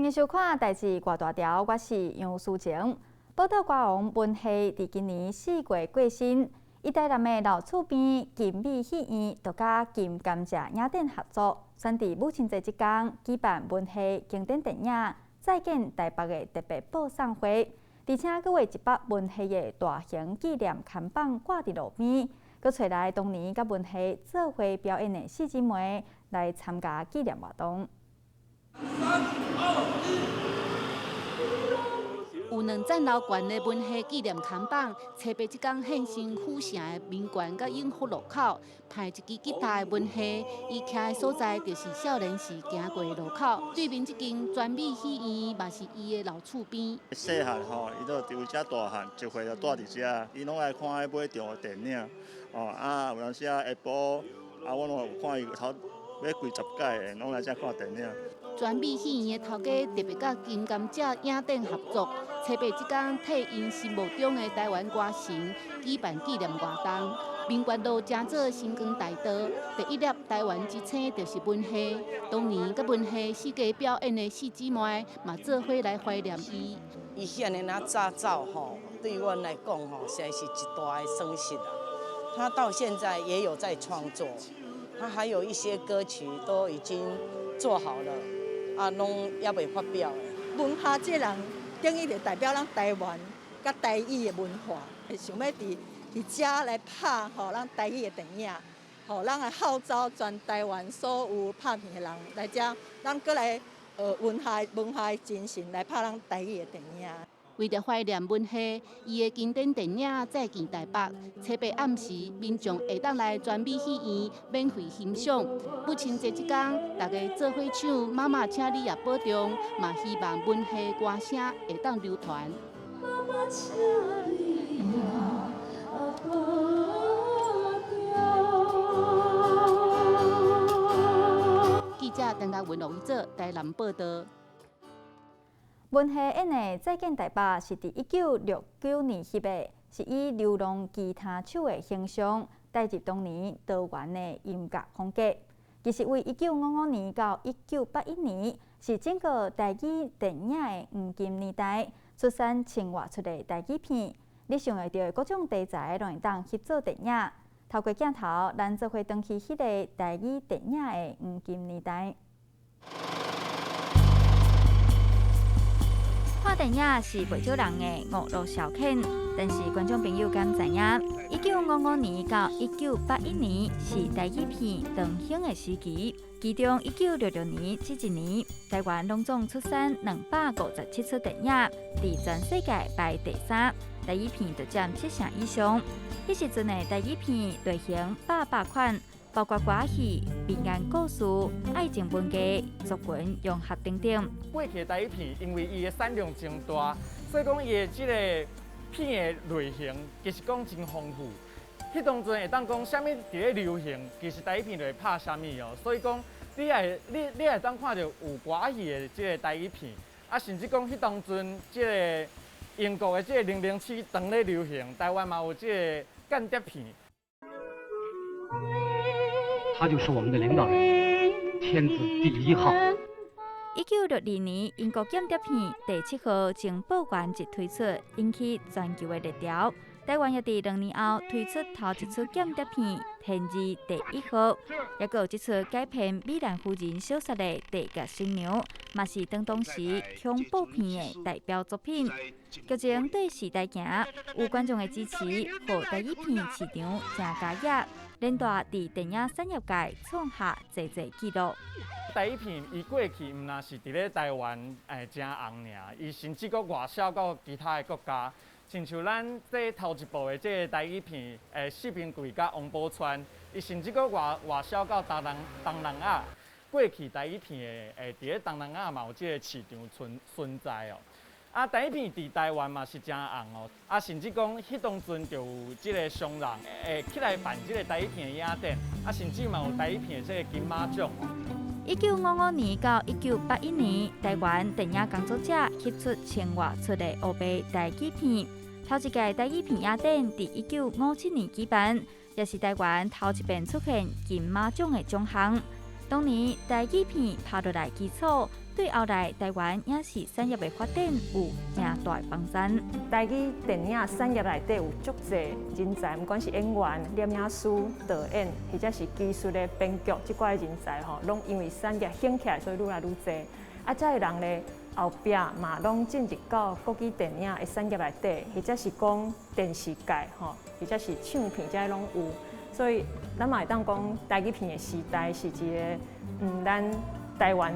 迎收看《代誌偌大條》，我是楊淑晴。寶島歌王文夏佇今年4月過身，伊台南的老厝邊金美戲院，就佮金甘蔗影展合作，選佇母親節這工舉辦文夏經典電影《再見台北》的特別播送會，而且閣有一幅文夏的大型紀念看板掛佇路邊，閣揣來當年佮文夏做伙表演的四姊妹來參加紀念活動。三二一。有兩層樓懸的文夏紀念看板，初八這工現身府城的民權佮永福路口，抱一支吉他的文夏，伊徛的所在就是少年時行過的路口。對面這間全美戲院嘛是伊的老厝邊。細漢吼，伊就由遮大漢，一歲就蹛佇遮，伊攏愛看彼尾場的電影，哦啊，有當時啊下晡啊，我攏有看伊頭欲幾十擺的，攏來遮看電影。全美戲院的頭家特別佮金甘蔗影展合作，初八這工替𪜶心目中的台灣歌神舉辦紀念活動。民權路成做星光大道，第一粒台灣之星就是文夏。當年佮文夏四界表演的四姊妹嘛，做伙來懷念伊。伊遐爾仔早走吼，對阮來講吼，實在是一大的損失啊。他到現在也有在創作，他還有一些歌曲都已經做好了。啊，攏猶未發表的。文夏這人等於就代表咱台灣佮台語的文化，想欲佇遮來拍吼咱台語的電影，予咱來號召全台灣所有拍片的人來遮，咱閣來學文夏文夏的精神來拍咱台語的電影。為著懷念文夏，伊的經典電影《再見台北》，初八暗時，民眾會當來全美戲院免費欣賞。母親節這工，大家做伙唱《媽媽請你也保重》，嘛希望文夏歌聲會當流傳。媽媽請你也保重。記者陳嘉文、陸一哲台南報導。文夏演的《再見台北》是佇1969年翕的，是以流浪吉他手的形象帶入當年桃園的音樂風格。其實，為1955年到1981年，是整個台語電影的黃金年代，出產千外齣的台語片。你想會著的各種題材，攏會當翕做電影。透過鏡頭，咱做伙轉去彼个台語電影的黃金年代。看電影是袂少人的娛樂消遣，但是觀眾朋友敢知影？1955年到1981年是台語片當興的時期，其中1966年這一年，台灣攏總出產257齣電影，佇全世界排第三，台語片就佔七成以上。彼時陣的台語片類型百百款。包括歌戲、民間故事、愛情文藝、族群融合等等。過去的台語片因為伊的產量真大，所以講伊的這個片的類型其實講真豐富。彼當陣會當講啥物佇咧流行，其實台語片就會拍啥物哦。所以講你會當看著有歌戲的這個台語片，啊，甚至講彼當陣這個英國的這個007當咧流行，台灣嘛有這個間諜片。他就是我們的領導人，天字第一號。1962年，英國間諜片《第七號情報員》一推出，引起全球的熱潮。台灣也佇2年後推出頭一齣間諜片《天字第一號》，抑閣有這齣改編米蘭夫人小說的《地獄新娘》，嘛是當時恐怖片的代表作品。劇情對時代行，有觀眾的支持，予台語片市場誠加熱，連帶佇電影產業界創下濟濟紀錄。台語片伊過去毋但是佇咧台灣誠紅爾，伊甚至閣外銷到其他的國家。親像咱這頭一部的這个台語片，四平貴佮王寶釧，伊甚至閣外銷到東南亞。過去台語片的佇咧東南亞嘛有這个市場存在哦。啊，台語片佇台灣嘛是誠紅哦。啊，甚至講彼當陣就有這个商人會起來辦這个台語片的影展，啊，甚至嘛有台語片的這个金馬獎哦。1955年到1981年，台灣電影工作者翕出千外齣的烏白台語片。頭一屆台語片影展佇1957年舉辦，也是台灣頭一遍出現金馬獎的獎項。當年台語片拍落來基礎，對後來台灣影視產業的發展有誠大的幫助。台語電影產業內底有足濟人才，毋管是演員、攝影師、導演，或者是技術的編劇，這寡人才吼，攏因為產業興起來，所以愈來愈濟。啊，這个人咧後壁嘛，攏進入到國語電影的產業內底，或者是講電視界吼，或者是唱片，這攏有。所以，咱嘛會當講台語片的時代是一個，咱台灣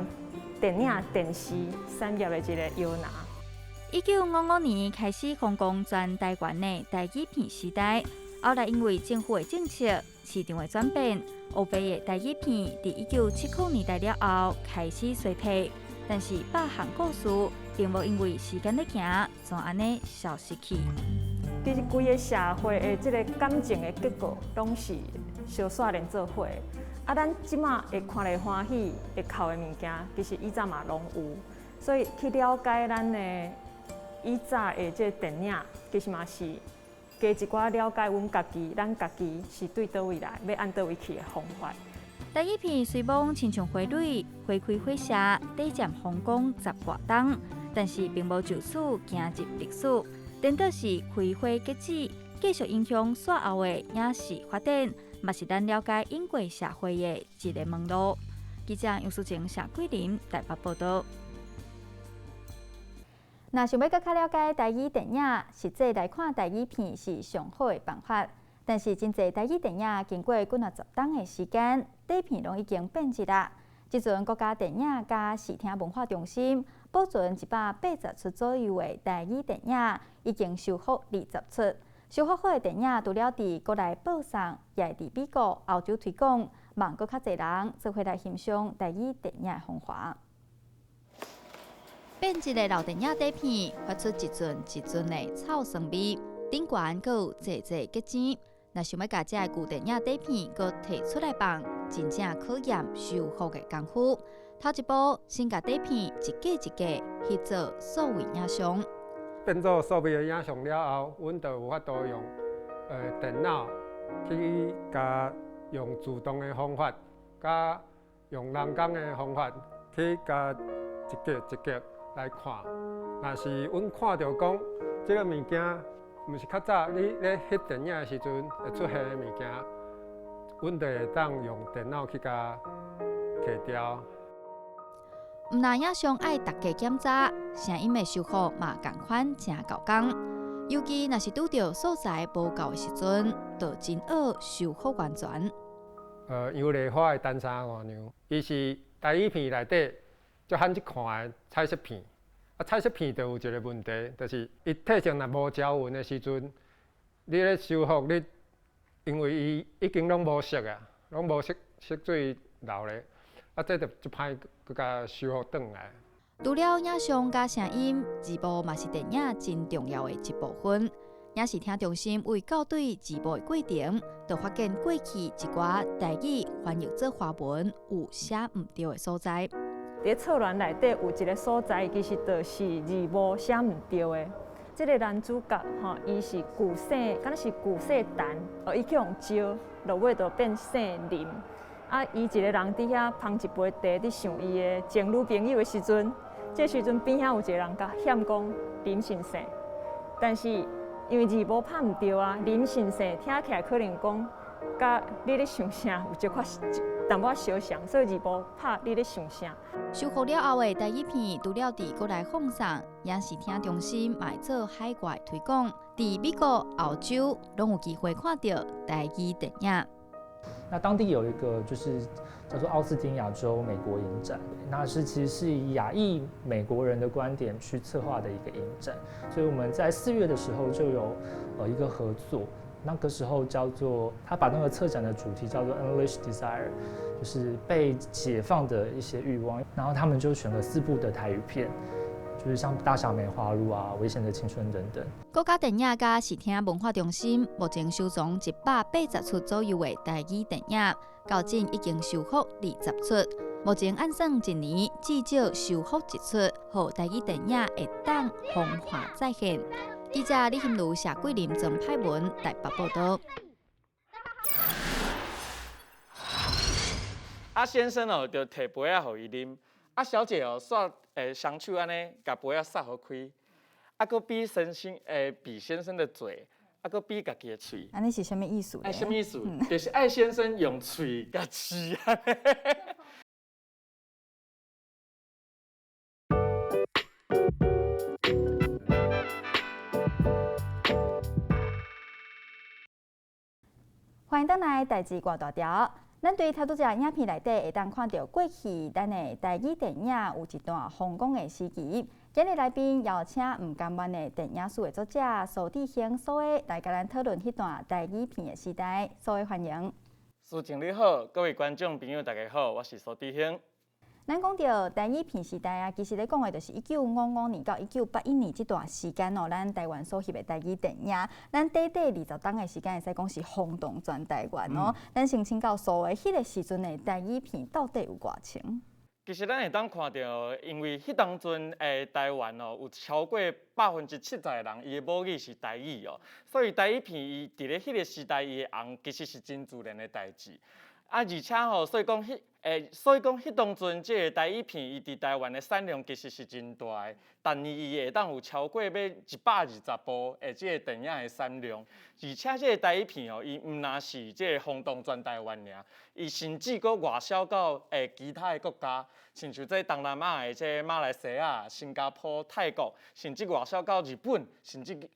電影電視產業的一個搖籃。1955年開始風光全台灣的台語片時代，後來因為政府的政策、市場的轉變，烏白的台語片佇1970年代了後開始衰退。但是百項故事並無因為時間咧行，就按呢消失去。其實規個社會的這個感情的結構，攏是相煞連做伙。啊，咱這馬會看咧歡喜、會哭的物件，其實以前嘛攏有。所以去了解咱的以早的這個電影，其實嘛是加一寡了解阮家己，咱家己是對佗位來，欲按佗位去的方法。台語片雖罔親像花蕊花開花謝，短暫風光十外冬，但是並無就此行入歷史。顛倒是開花結籽，繼續影響紲後的影視發展，嘛是咱了解英國社會的一個門路。記者楊淑晴、謝桂林台北報道。若想欲閣較了解台語電影，實際來看台語片是上好的辦法。但是真濟台語電影經過幾若十冬的時間，底片攏已經變質啦。這陣國家電影佮視聽文化中心保存180出左右的台語電影，已經修復20出。修復好的電影，除了佇國內播送，也會佇美國、歐洲推廣，望閣較濟人做伙來欣賞台語電影的風華。變質的老電影底片，發出一陣一陣的臭酸味，頂懸閣有濟濟結晶。若想欲共這个舊電影底片閣提出來放，真正考驗修復的功夫。頭一步，先共底片一格一格翕做數位影像。變做數位的影像了後，阮就有法度用電腦去共用自動的方法，佮用人工的方法去共一格一格來看。若是阮看著講這个物件，毋是較早你咧翕電影的時陣會出現的物件，阮就會當用電腦去共提掉。毋但影像愛逐格檢查，聲音的修復嘛仝款誠猴工。尤其若是拄著素材無夠的時陣，就真愛修復完全。楊麗花的《單衫外娘》，伊是台語片內底足罕去看的彩色片。啊，彩色片就有一個問題，就是伊褪色若無膠紋的時陣，你咧修復你，因為伊已經攏無色啊，攏無色色水留咧，啊，這就足歹閣共修復轉來。除了影像佮聲音，字幕嘛是電影真重要的一部分。影視聽中心為校對字幕的過程，就發現過去一寡台語翻譯做華文有寫毋對的所在。佇冊聯內底有一個所在，其實就是字幕寫毋對的。這個男主角吼，伊是舊姓，敢若是舊姓陳，哦，伊去予招，落尾就變姓林。啊，伊一個人佇遐捧一杯茶，佇想伊的前女朋友的時陣，這時陣邊仔有一個人共喊講林先生，但是因為字幕拍毋對啊，林先生聽起來可能講佮你咧想啥有一寡淡薄仔相像，所以字幕拍你咧想啥。修復了後的台語片，除了佇國內放送，影視聽中心嘛會做海外推廣，佇美國、澳洲攏有機會看著台語電影。那當地有一個就是叫做奧斯汀亞洲美國影展，那是其實是以亞裔美國人的觀點去策劃的一個影展，所以我們在4月的時候就有一個合作，那個時候叫做他把那個策展的主題叫做 Unleashed Desire，就是被解放的一些慾望，然後他們就選了4部的台語片。就是像《大俠梅花鹿》啊，《危險的青春》等等。國家電影佮視聽文化中心目前收藏180出左右的台語電影，到今已經修復20出。目前按算一年至少修復一出，予台語電影會當風華再現。記者李馨如、謝桂林、曾派文台北報道。啊，先生哦，就提杯仔予伊啉。啊，小姐哦，煞雙手按呢，共杯仔撒予開，啊，閣比先生比先生的嘴，啊，閣比家己的喙。按呢是啥物意思咧？啥物意思？就是愛先生用喙共試按呢。歡迎轉來代誌掛大條。咱對頭拄則影片內底會當看著過去咱的台語電影有一段風光的時期。今日來賓邀請毋甘願的電影史的作者蘇致興蘇哥來共咱討論彼段台語片的時代。蘇哥歡迎。蘇靜你好，各位觀眾朋友大家好，我是蘇致興。咱講著台語片時代啊，其實咧講的就是1955年到1981年這段時間哦，咱台灣所翕的台語電影，咱短短20冬的時間，會使講是轟動全台灣哦。咱先請教蘇哥，彼個時陣的台語片到底有偌清？其實咱會當看著，因為彼當陣台灣哦，有超過70%的人，伊的母語是台語哦，所以台語片伊佇咧彼個時代伊會紅，其實是真自然的代誌。啊，而且吼，所以講彼當陣這个台語片，伊佇台灣的產量其實是真大的，逐年伊會當有超過欲120部的這个電影的產量。而且這个台語片哦，伊毋但是這个轟動全台灣爾，伊甚至閣外銷到其他的國家，親像這東南亞的這馬來西亞、新加坡、泰國，甚至外銷到日本，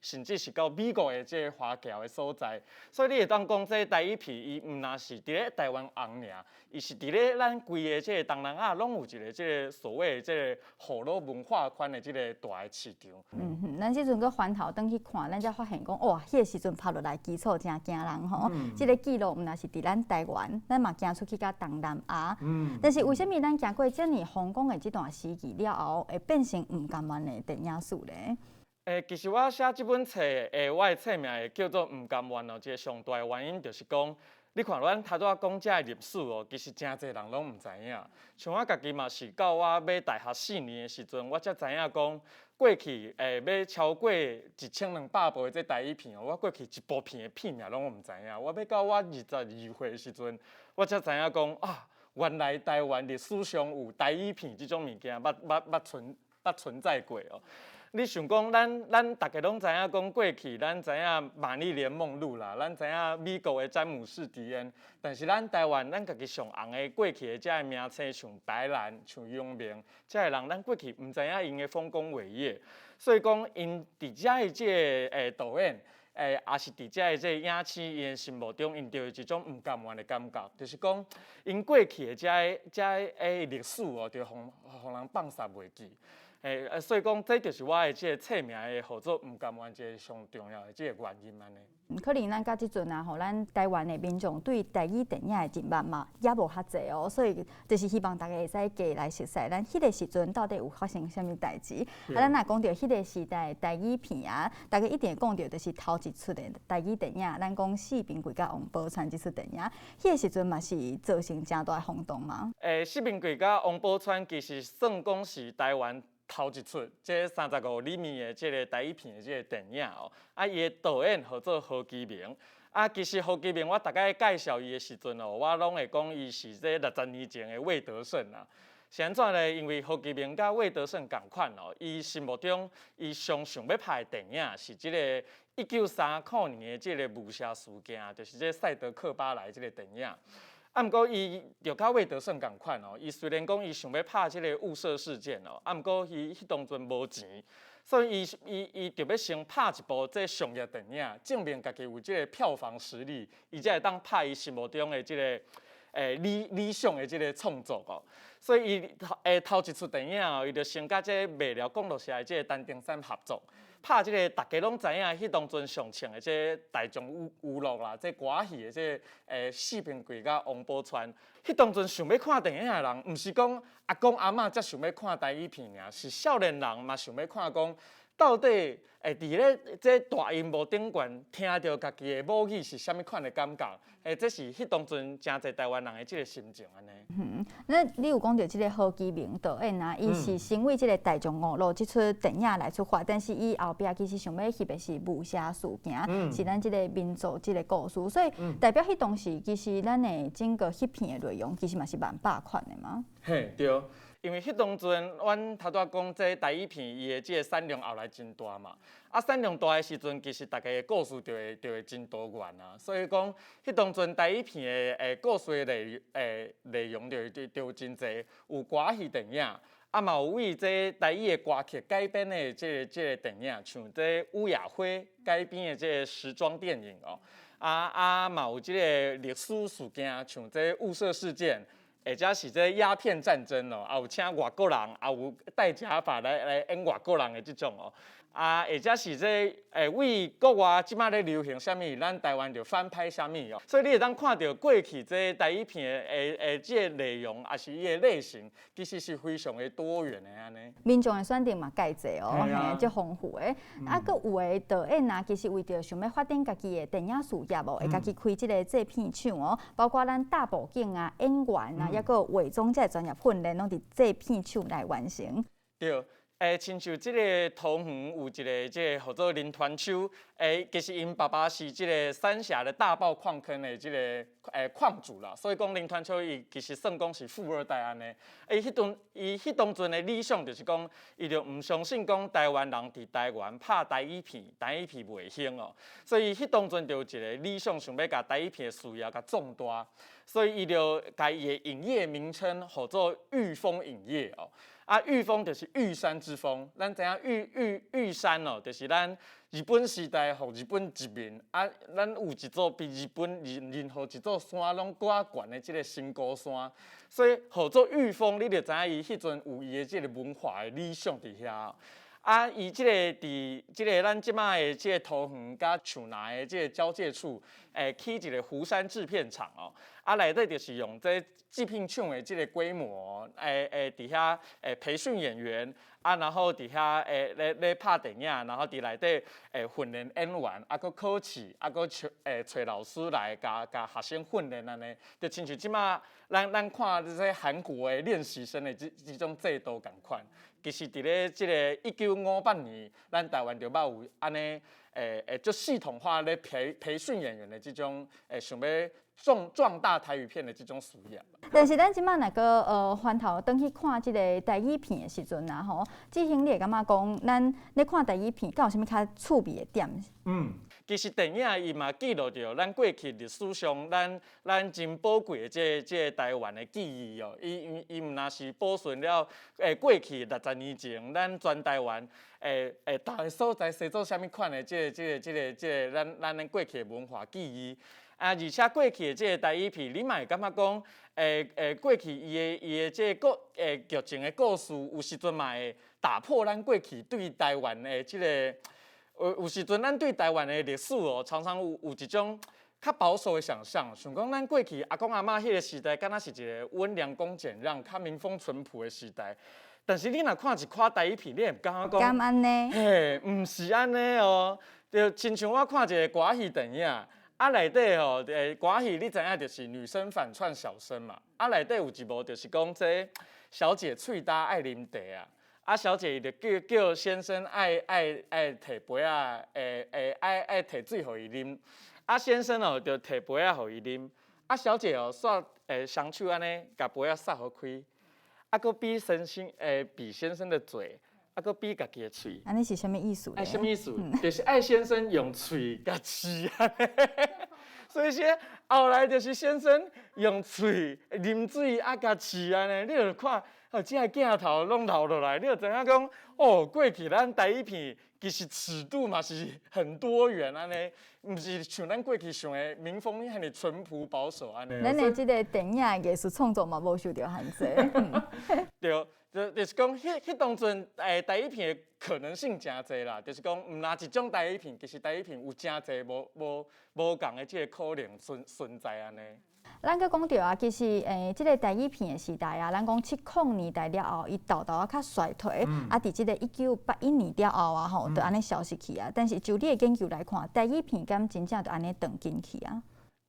甚至是到美國的這个華僑的所在。所以你會當講，這台語片伊毋但是佇咧台灣紅爾，伊是佇咧咱規个這個東南亞攏有一個這个所謂的這个河洛文化圈的這个大的市場。嗯哼，咱這陣閣翻頭轉去看，咱才發現講，哇，彼個時陣拍落來基礎誠驚人吼。這个紀錄毋但是佇咱台灣，咱嘛行出去到東南亞。但是為啥物咱行過遮爾風光的這段時期了後，會變成毋甘願的電影史咧？其實我寫這本冊，我的冊名會叫做《毋甘願》哦，一个上大的原因就是講，你看咱頭拄仔講這个歷史哦，其實誠濟人攏毋知影。像我家己嘛是到我欲大學4年的時陣，我才知影講過去欲超過1200部的這台語片哦，我過去一部片的片名攏毋知影。我欲到我22歲的時陣，我才知影講啊，原來台灣歷史上有台語片這種物件，捌捌捌存捌存在過哦。你想講，咱逐家攏知影講過去，咱知影瑪麗蓮夢露啦，咱知影美國的詹姆士迪恩，但是咱台灣，咱家己上紅的過去的這个名星，像白蘭、像楊明，這个人，咱過去毋知影𪜶的豐功偉業，所以講，𪜶佇遮的這个導演，也是佇遮的這个影星，𪜶的心目中，𪜶就有一種毋甘願的感覺，就是講，𪜶過去的這个歷史哦，就予人放捒袂記。所以講，這就是我的這个冊名會號做毋甘願一个上重要的這个原因按呢。可能咱到這陣啊，吼，咱台灣的民眾對台語電影的認捌嘛，也無較濟哦，所以就是希望大家會使加來熟悉咱彼个時陣到底有發生啥物代誌。啊，咱若講著彼个時代台語片啊，大家一定會講著就是頭一齣的台語電影，咱講四平櫃佮王寶釧這齣電影，彼个時陣嘛是造成誠大的轟動嘛。四平櫃佮王寶釧其實算講是台灣頭一齣這35厘米的這个台語片的這个電影哦，啊，伊的導演號做何基明，啊，其實何基明我逐擺介紹伊的時陣哦，我攏會講伊是這60年前的魏德聖啊。是按怎呢？因為何基明佮魏德聖仝款哦，伊心目中伊上想欲拍的電影是這个1930年的這个霧社事件，就是這賽德克巴萊這个電影。啊，毋過伊就佮魏德聖仝款哦，伊雖然講伊想欲拍這个霧社事件哦，啊，毋過伊彼當陣無錢，所以伊著欲先拍一部這商業電影，證明家己有這个票房實力，伊才會當拍伊心目中的這个理想的這个創作哦。所以伊頭一齣電影哦，伊就先佮這麥寮功樂社的這个陳登山合作。拍這个大家攏知影，彼當陣上紅的這個大眾娛樂啦，這歌仔戲的這个四平櫃佮王寶釧，彼當陣想欲看電影的人，毋是講阿公阿嬤才想欲看台語片爾，是少年人嘛想欲看講，到底會佇咧這大螢幕頂懸聽著家己的母語是啥物款的感覺？這是彼當陣誠濟台灣人的這个心情按呢。嗯，那你有講著這个何基明導演啊，伊是先為這个大眾娛樂這齣電影來出發，但是伊後壁其實想欲翕的是霧社事件，是咱這个民族這个故事，所以代表彼當時其實咱的整個翕片的內容其實嘛是萬百款的嘛。嘿，對。因為彼當陣，阮頭拄仔講這台語片，伊的這个產量後來真大嘛。啊，產量大的時陣，其實逐家的故事就會真多元啊。所以講，彼當陣台語片的故事的內容就真濟，有歌仔戲電影，啊嘛有為這台語的歌曲改編的這個電影，像這吳雅輝改編的這个時裝電影哦。啊嘛有這个歷史事件，像這霧社事件。或者是這鴉片戰爭哦，啊有請外國人，啊有戴假髮來演外國人的這種哦，啊或者是這為國外這馬咧流行啥物，咱台灣就翻拍啥物哦，所以你會當看著過去這台語片的這个內容，抑是伊的類型，其實是非常的多元的按呢。民眾的選擇嘛蓋濟哦，嘿，足豐富的。啊，閣有的導演啊，其實為著想欲發展家己的電影事業哦，會家己開這个製片廠哦，包括咱大布景啊、演員啊，抑閣有化妝這个專業訓練，攏佇製片廠來完成。對，親像這个桃園有一个這个號做林團秋，其實𪜶爸爸是這个三峽的大爆礦坑的這个礦主啦，所以講林團秋伊其實算講是富二代按呢。伊彼當陣的理想就是講，伊就毋相信講台灣人佇台灣拍台語片，台語片袂興哦，所以彼當陣就有一个理想，想欲共台語片的事業共壯大，所以伊就共伊的影業名稱號做玉峰影業哦。啊，玉峰就是玉山之峰，咱知影玉山哦，就是咱日本時代予日本殖民啊，咱有一座比日本任何一座山攏閣較懸的這个神高山，所以號做玉峰，你就知影伊彼陣有伊的這个文化的理想佇遐。啊，伊這个佇這个咱這馬的這个桃園佮樹林的這个交界處，起一个湖山製片廠哦。啊，內底就是用這製片廠的這个規模，佇遐培訓演員，啊，然後佇遐咧拍電影，然後佇內底訓練演員，啊，閣考試，啊，閣揣老師來共學生訓練按呢，就親像這馬咱看這個韓國的練習生的這種制度仝款。其實佇咧這个1958年，咱台灣就捌有按呢，足系統化咧培訓演員的這種，想欲壯大台語片的這種事業。但是咱這馬若閣翻頭轉去看這个台語片的時陣啊，吼，志興你會感覺講，咱咧看台語片，敢有啥物較趣味的點？嗯，其實電影伊嘛記錄著咱過去歷史上咱真寶貴的這個台灣的記憶哦。伊毋若是保存了過去60年前咱全台灣逐个所在生做啥物款的這個咱過去的文化記憶。啊，而且過去的這个台語片，你嘛會感覺講，過去伊的這个劇情的故事，有時陣嘛會打破咱過去對台灣的這个。有時陣咱對台灣的歷史哦，常常有一種較保守的想象，想講咱過去阿公阿嬤彼个時代，敢若是一个溫良恭儉讓、較民風淳樸的時代。但是你若看一寡台語片，你會感覺講，敢按呢？嘿，毋是按呢哦，就親像我看一个歌仔戲電影，啊內底吼，歌仔戲你知影就是女生反串小生嘛，啊內底有一幕就是講這小姐喙焦愛啉茶啊。啊，小姐伊就叫先生愛提杯仔，愛提水予伊啉。啊，先生哦就提杯仔予伊啉。啊，小姐哦煞雙手按呢共杯仔捒予開，啊，閣比先生比先生的嘴，啊，閣比家己的喙。按呢是啥物意思？哎，啥物意思？就是愛先生用喙共試按呢。所以說後來就是先生用喙啉水啊，共試按呢，你就看。哦，這个鏡頭攏留落來，你就知影講，哦，過去咱台語片其實尺度嘛是很多元按呢，毋是像咱過去想的民風遐爾淳樸保守按呢。咱的這个電影藝術創作嘛無受著限制。對，就是講，彼當陣台語片的可能性誠濟啦，就是講毋若一種台語片，其實台語片有誠濟無仝的這个可能存在按呢。咱閣講著啊，其實這个台語片的時代啊，咱講70年代了後，伊沓沓仔較衰退，啊，佇這个1981年了後啊，吼，就按呢消失去啊。但是就你的研究來看，台語片敢真正就按呢斷根去啊？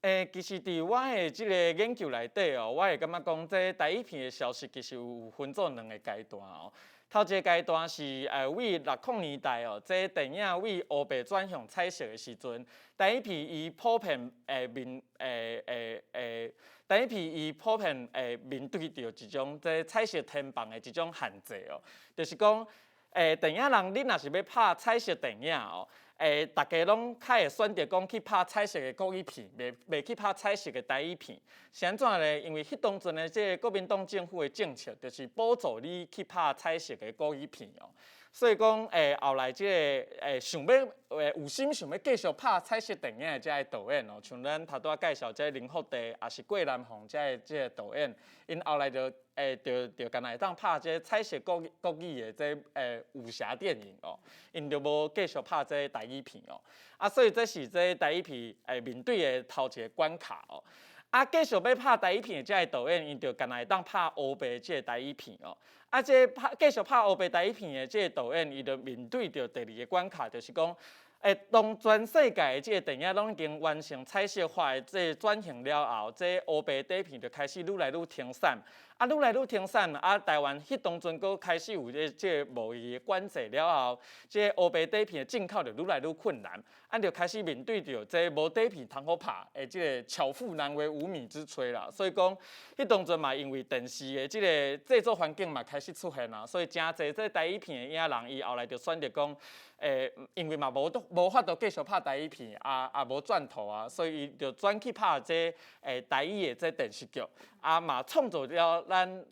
其實佇我的這个研究內底哦，我會感覺講，這台語片的消失其實有分做兩个階段哦。頭一個階段是為60年代哦，這電影為烏白轉向彩色的時陣，台語片伊普遍面台語片伊普遍面對著一種這彩色天棚的這種限制哦，就是講電影人你若是欲拍彩色電影哦，逐家攏較會選擇講去拍彩色的國語片，袂去拍彩色的台語片。是按怎咧？因為彼當陣的這個國民黨政府的政策，就是補助你去拍彩色的國語片哦。所以講，後來這個想欲有心想欲繼續拍彩色電影的這个導演哦，像咱頭拄仔介紹這林福地，抑是郭南鳳這个導演，𪜶後來就干焦會當拍這個彩色國語的這武俠電影哦，𪜶就無繼續拍這台語片哦。啊，所以這是這台語片面對的頭一個關卡哦。啊，繼續欲拍台語片的這个導演，𪜶就干焦會當拍烏白這個台語片哦。啊，這繼續拍烏白台語片的這個導演，伊就面對著第二個關卡，就是講，當全世界的這個電影攏已經完成彩色化的這個轉型了後，這烏白底片就開始愈來愈停產。啊，愈來愈停產，啊，台灣彼當陣閣開始有這個貿易的管制了後，這烏白底片的進口就愈來愈困難，啊，就開始面對著這無底片通好拍的這個巧婦難為無米之炊啦。所以講，彼當陣嘛，因為電視的這個製作環境嘛開始出現啦，所以誠濟這台語片的影人，伊後來就選擇講，因為嘛無法度繼續拍台語片，啊啊無賺頭啊，所以伊就轉去拍這台語的這電視劇，啊嘛創造了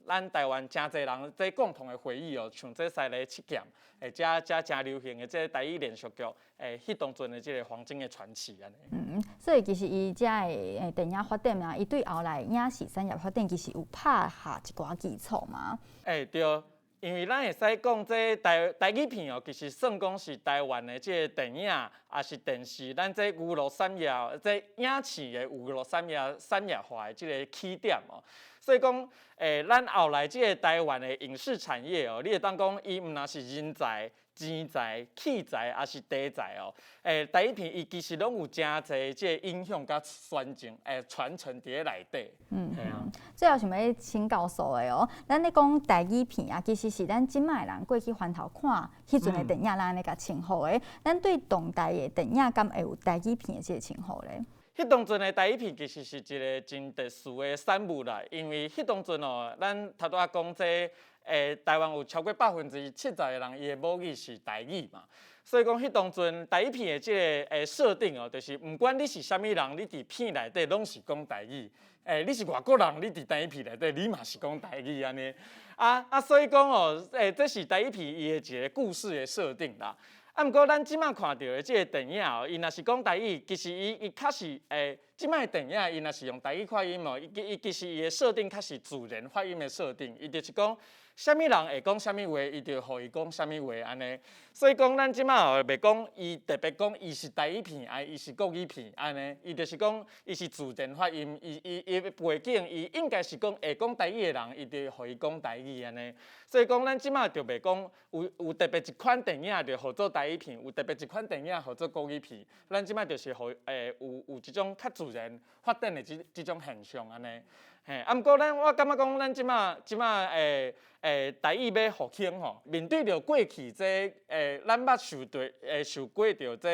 咱台灣誠濟人這共同的回憶哦，像這西螺七劍，這誠流行的這台語連續劇，彼當陣的這個黃金的傳奇按呢。嗯，所以其實伊遮的電影發展啊，伊對後來影視產業發展其實有拍下一寡基礎嘛。欸，對。因為咱會使講，這台語片哦，其實算講是台灣的這個電影，抑是電視，咱這娛樂產業，這影視的娛樂產業化的這個起點哦。所以講，咱後來這個台灣的影視產業哦，你會當講，伊毋但是人才、錢財、器材，抑是題材哦。台語片伊其實攏有誠濟這個影響佮傳承佇咧內底。係啊。最後想欲請教授的哦，咱咧講台語片啊，其實是咱這擺的人過去翻頭看彼陣的電影，咱按呢共稱呼的。咱對當代的電影，敢會有台語片的這個稱呼咧？彼當陣的台語片其實是一個真特殊的產物啦，因為彼當陣哦，咱頭拄仔講這台灣有超過70%的人，伊的母語是台語嘛，所以講彼當陣台語片的這個設定哦，就是毋管你是啥物人，你佇片內底攏是講台語。你是外國人，你佇台語片內底，你嘛是講台語按呢。啊啊，所以講哦，這是台語片伊的一個故事的設定啦。啊，毋過咱這擺看著的這個電影哦，伊若是講台語，其實伊較是這擺的電影，伊若是用台語發音哦，伊其實伊的設定較是自然發音的設定，伊就是講，啥物人會講啥物話，伊就予伊講啥物話按呢。所以講，咱這擺哦，袂講伊特別講伊是台語片，抑伊是國語片按呢。伊就是講伊是自然發音，伊伊的背景，伊應該是講會講台語的人，伊就予伊講台語按呢。所以講，咱這擺就袂講有特別一款電影就號做台語片，有特別一款電影號做國語片。咱這擺就是予有這種較自然發展的這種現象按呢。嘿，啊，毋過我感覺講，咱這擺台語欲復興吼，面對著過去這咱捌受過著這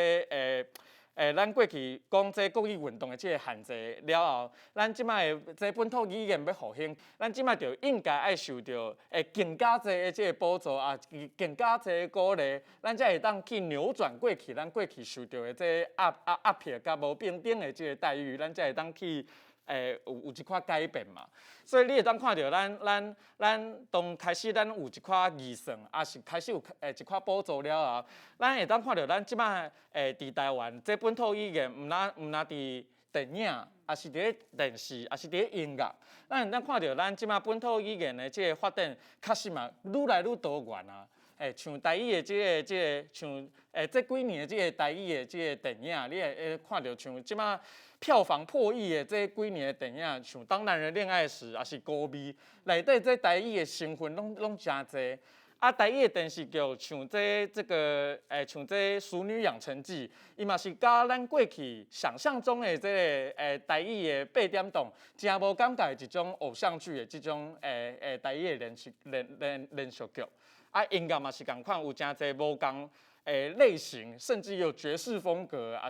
咱過去講這國語運動的這個限制了後，咱這擺的這本土語言欲復興，咱這擺就應該愛受著更加濟的這個補助啊，更加濟的鼓勵，咱才會當去扭轉過去咱過去受著的這壓迫佮無平等的這個待遇，咱才會當去有一寡改變嘛。所以你會當看著咱當開始咱有一寡預算，抑是開始有一寡補助了後，咱會當看著咱這擺佇台灣這本土語言，毋但佇電影，抑是佇咧電視，抑是佇咧音樂，咱會當看著咱這擺本土語言的這個發展，確實嘛愈來愈多元啊。像台語的這個，像這幾年的這個台語的這個電影，你會看著像這擺票房破億的這幾年的電影，像《當男人戀愛時》抑是《孤味》，內底這台語的成分攏誠濟。啊，台語的電視劇像這個，像這《俗女養成記》，伊嘛是佮咱過去想象中的這個台語的八點檔，誠無仝的一種偶像劇的這種台語的連續劇。啊，音樂嘛是仝款，有誠濟無仝類型，甚至有爵士風格，抑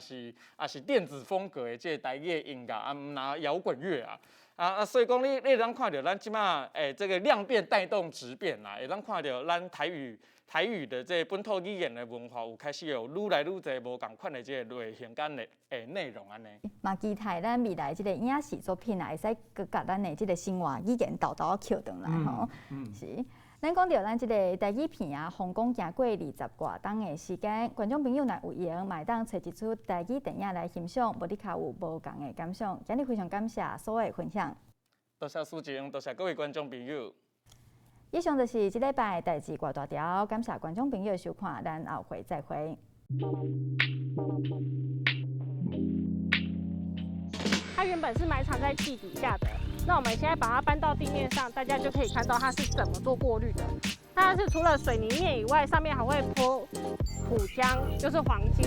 是電子風格的這个台語的音樂，啊，毋若搖滾樂啊。啊，所以講你會當看著咱這馬這個量變帶動質變啦，會當看著咱台語的這個本土語言的文化有開始有愈來愈濟無仝款的這個類型佮內容按呢。嘛期待咱未來這個影視作品啊，會使閣共咱的這個生活語言沓沓仔抾轉來吼。是。咱講著咱這个台語片啊，風光行過20外冬的時間，觀眾朋友若有閒，嘛會當揣一齣台語電影來欣賞，無你較有無仝的感想。今日非常感謝所有的分享。多謝蘇靜，多謝各位觀眾朋友。以上就是這禮拜代誌偌大條，感謝觀眾朋友的收看，咱後回再會。它原本是埋藏在地底下的，那我們現在把它搬到地面上，大家就可以看到它是怎麼做過濾的。它是除了水泥面以外，上面還會鋪土漿，就是黃金。